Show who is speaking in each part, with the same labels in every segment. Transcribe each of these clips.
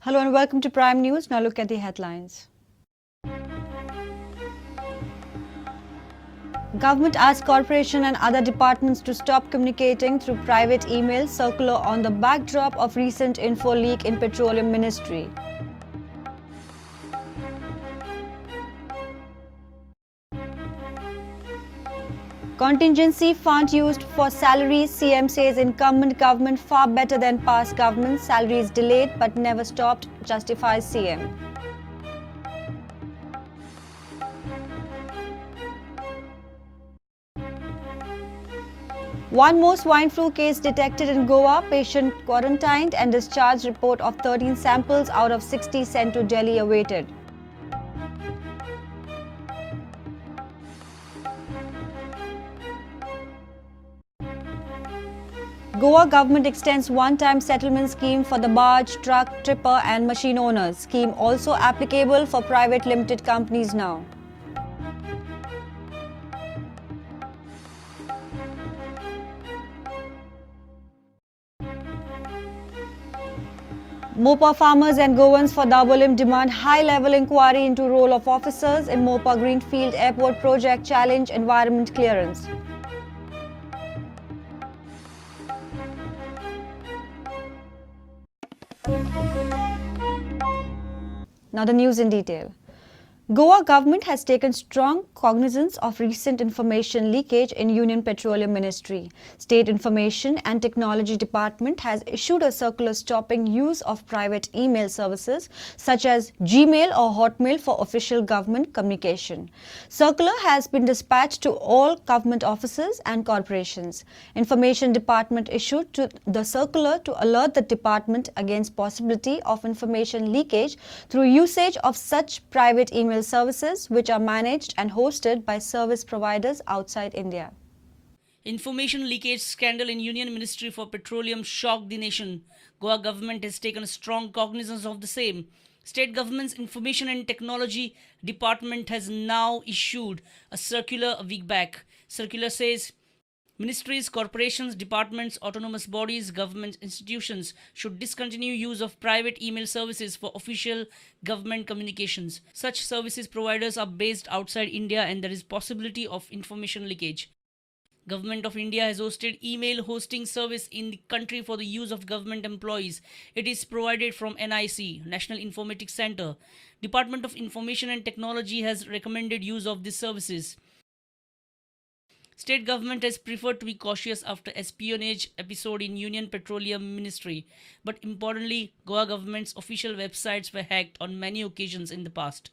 Speaker 1: Hello and welcome to Prime News. Now look at the headlines. Government asks corporation and other departments to stop communicating through private email circular on the backdrop of recent info leak in Petroleum Ministry. Contingency fund used for salaries, CM says incumbent government far better than past government. Salaries delayed but never stopped, justifies CM. One more swine flu case detected in Goa, patient quarantined and discharged, report of 13 samples out of 60 sent to Delhi awaited. Goa government extends one-time settlement scheme for the barge, truck, tripper and machine owners. Scheme also applicable for private limited companies now. Mopa farmers and Goans for Dabolim demand high-level inquiry into role of officers in Mopa Greenfield Airport project challenge environment clearance. Now the news in detail. Goa government has taken strong cognizance of recent information leakage in Union Petroleum Ministry. State Information and Technology Department has issued a circular stopping use of private email services such as Gmail or Hotmail for official government communication. Circular has been dispatched to all government offices and corporations. Information Department issued to the circular to alert the department against possibility of information leakage through usage of such private email services which are managed and hosted by service providers outside India.
Speaker 2: Information leakage scandal in Union Ministry for Petroleum shocked the nation. Goa government has taken strong cognizance of the same. State government's Information and Technology Department has now issued a circular a week back. Circular says ministries, corporations, departments, autonomous bodies, government institutions should discontinue use of private email services for official government communications. Such services providers are based outside India and there is possibility of information leakage. Government of India has hosted email hosting service in the country for the use of government employees. It is provided from NIC, National Informatics Center. Department of Information and Technology has recommended use of these services. State government has preferred to be cautious after espionage episode in Union Petroleum Ministry. But importantly, Goa government's official websites were hacked on many occasions in the past.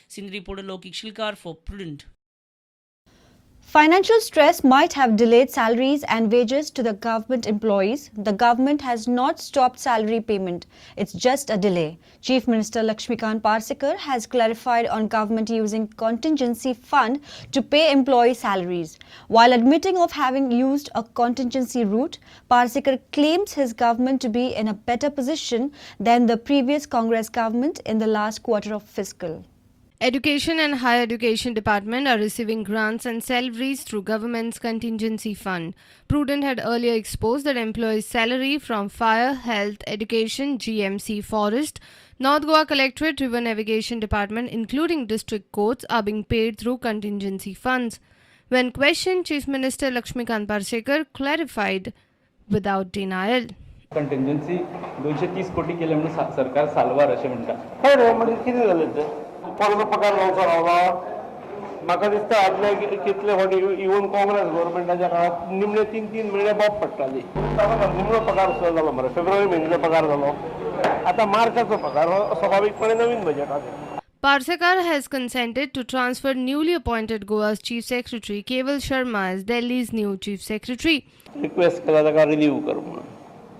Speaker 2: Sindhi reporter Lokik Shilkar for Prudent.
Speaker 1: Financial stress might have delayed salaries and wages to the government employees. The government has not stopped salary payment. It's just a delay. Chief Minister Laxmikant Parsekar has clarified on government using contingency fund to pay employee salaries. While admitting of having used a contingency route, Parsekar claims his government to be in a better position than the previous Congress government in the last quarter of fiscal.
Speaker 3: Education and Higher Education Department are receiving grants and salaries through government's contingency fund. Prudent had earlier exposed that employees' salary from Fire, Health, Education, GMC, Forest, North Goa Collectorate, River Navigation Department, including district courts, are being paid through contingency funds. When questioned, Chief Minister Laxmikant Parsekar clarified without denial.
Speaker 4: Contingency 230 कोटी केले म्हणून सरकार साल्वार अशें म्हणटा.
Speaker 5: हय रे, म्हणजे कितें जालें तें? कोणाचो पगार जावचो रावला? म्हाका दिसता आदले कितले फावटी इवन काँग्रेस गव्हर्मेंटाच्या काळात निमणे 3-3 म्हयने बोब पडटाली. निमणो पगार सुद्दां जालो मरे, फेब्रुवारी म्हयन्याचो पगार जालो, आतां मार्चाचो पगार हो स्वाभावीकपणे नवीन बजेटाक.
Speaker 3: Parsekar has consented to transfer newly appointed Goa's Chief Secretary Keval Sharma as Delhi's new Chief Secretary.
Speaker 5: Request केला ताका रिलीव कर म्हणून.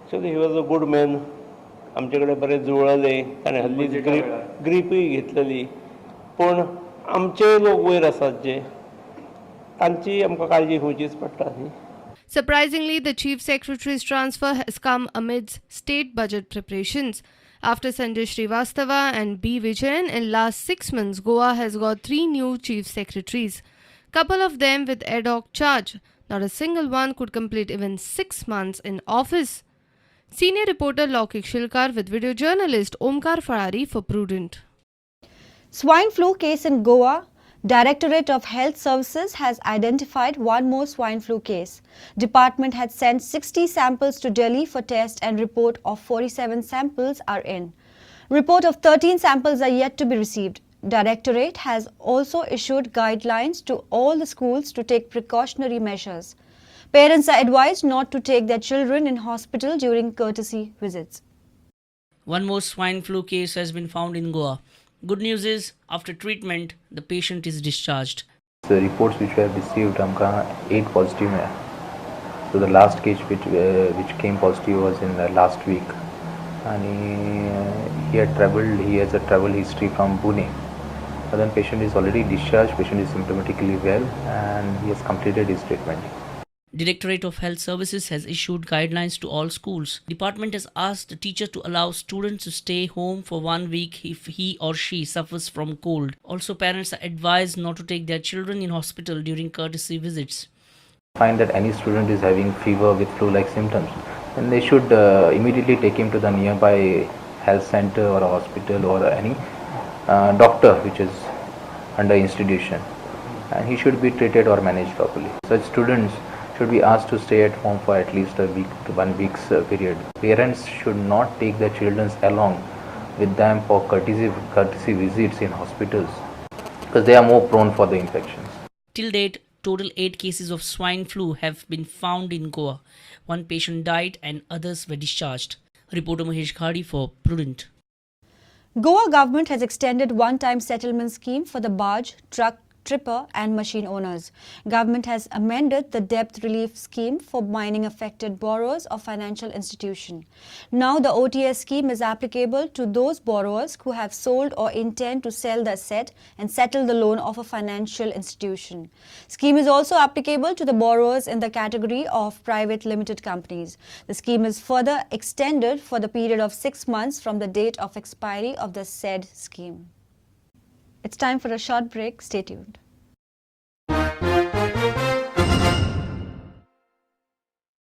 Speaker 5: Actually he was a good man. आमचे कडेन बरें जुळ्ळले, ताणें हल्लीच ग्रीपूय घेतलेली. पूण आमचे लोक वयर आसात जे, तांची आमकां काळजी घेवचीच पडटा न्ही.
Speaker 3: Surprisingly, the Chief Secretary's transfer has come amidst state budget preparations. After Sanjay Srivastava and B. Vijayan, in last 6 months, Goa has got 3 new Chief Secretaries. Couple of them with ad hoc charge. Not a single one could complete even 6 months in office. Senior reporter Laukik Shilkar with video journalist Omkar Farari for Prudent.
Speaker 1: Swine flu case in Goa. Directorate of Health Services has identified one more swine flu case. Department had sent 60 samples to Delhi for test and report of 47 samples are in. Report of 13 samples are yet to be received. Directorate has also issued guidelines to all the schools to take precautionary measures. Parents are advised not to take their children in hospital during courtesy visits.
Speaker 2: One more swine flu case has been found in Goa. Good news is, after treatment, the patient is discharged.
Speaker 6: The reports which we have received, आमकां 8 positive मेळ्ळा. So the last case which came positive was in the last week, and he had traveled. He has a travel history from Pune. But then patient is already discharged. Patient is symptomatically well, and he has completed his treatment.
Speaker 2: Directorate of Health Services has issued guidelines to all schools. Department has asked the teacher to allow students to stay home for 1 week if he or she suffers from cold. Also, parents are advised not to take their children in hospital during courtesy visits.
Speaker 6: Find that any student is having fever with flu-like symptoms, then they should immediately take him to the nearby health center or a hospital or any doctor which is under institution, and he should be treated or managed properly. Such students should be asked to stay at home for at least a week to 1 week's period. Parents should not take their children along with them for courtesy visits in hospitals, because they are more prone for the infections.
Speaker 2: Till date, total 8 cases of swine flu have been found in Goa. One patient died and others were discharged. Reporter Mahesh Khadi for Prudent.
Speaker 1: Goa government has extended one-time settlement scheme for the barge, truck, tripper and machine owners. Government has amended the debt relief scheme for mining affected borrowers of financial institution. Now the OTS scheme is applicable to those borrowers who have sold or intend to sell the asset and settle the loan of a financial institution. Scheme is also applicable to the borrowers in the category of private limited companies. The scheme is further extended for the period of 6 months from the date of expiry of the said scheme. It's time for a short break. Stay tuned.